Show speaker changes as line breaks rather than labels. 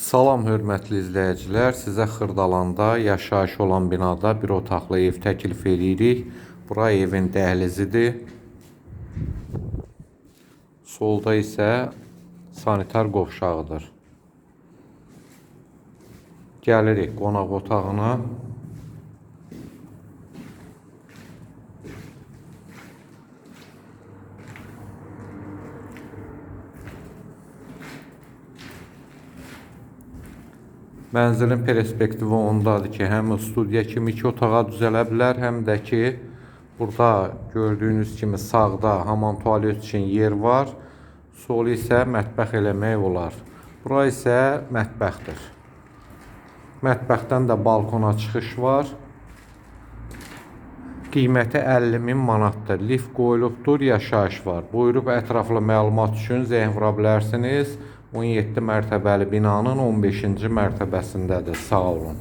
Salam hörmətli izləyicilər, sizə Xırdalanda yaşayış olan binada bir otaqlı ev təklif edirik. Bura evin dəhlizidir. Solda isə sanitar qovşağıdır. Gəlirik qonaq otağına. Mənzilin perspektivi ondadır ki, həm studiya kimi iki otağa düzələ bilər, həm də ki, burada gördüyünüz kimi sağda hamam tualet üçün yer var, sol isə mətbəx eləmək olar. Bura isə mətbəxdir. Mətbəxdən də balkona çıxış var. Qiyməti 50.000 manatdır. Lift qoyulubdur, yaşayış var. Buyurub ətraflı məlumat üçün zəng vura bilərsiniz. 17 mərtəbəli binanın 15-ci mərtəbəsindədir. Sağ olun.